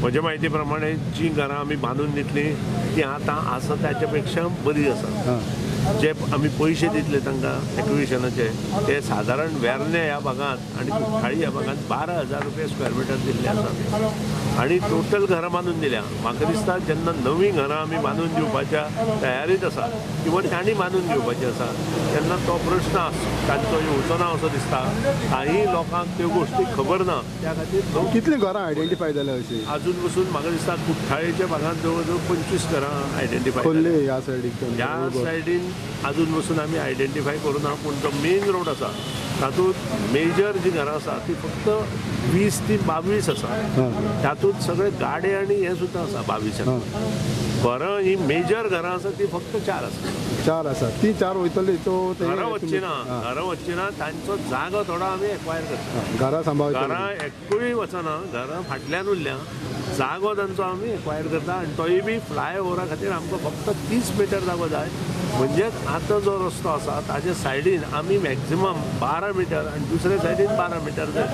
म्हज्या म्हायती प्रमाणे जी घरां आमी बांदून दितली ती आतां आसा ताच्या पेक्षा बरी आसा. जे आमी पयशे दितले तांकां एक्विजिशनाचे ते सादारण वेर्णे ह्या भागांत आनी कुठ्ठाळी ह्या भागांत 12,000 रुपया स्क्वेअर मिटर दिल्ले आसा आनी टोटल घरां बांदून दिल्या. म्हाका दिसता जेन्ना नवीं घरां आमी बांदून दिवपाच्या तयारीत आसा किंवा तांणी बांदून घेवपाची आसा तेन्ना तो प्रश्न तांचो येवचो ना असो दिसता. काही लोकांक त्यो गोश्टी खबर ना, त्या खातीर लोक कितलीं घरां आयडेंटिफाय जाल्या अशीं? अजून पसून म्हाका दिसता कुठ्ठाळेच्या भागांत जवळ जवळ 25 घरां आयडेंटिफाय. खोर्ले ह्या सायडीक? ह्या सायडीन अजून पसून आमी आयडेंटिफाय करूं ना, पूण जो मेन रोड आसा तातूंत मेजर जी घरां आसा ती फक्त 20 ती 22 आसा. तातूंत सगळे गाडे आनी हे सुद्दां आसा. 22 घरां ही मेजर घरां आसा ती फक्त 4 आसा. 4 आसा, ती 4 वयतली तो घरां वचची ना, घरां वचची ना, तांचो जागो थोडो आमी एक्वायर करता. घरां सांबाळ, घरां एकूय वचना, घरां फाटल्यान उरल्या, जागो तांचो आमी एक्वायर करता आनी तोय बी फ्लायओवरा खातीर आमकां फक्त 30 मिटर जागो जाय. म्हणजेच आतां जो रस्तो आसा ताजे सायडीन आमी मॅक्झिमम 12 मिटर आनी दुसरे सायडीन 12 मिटर जाय.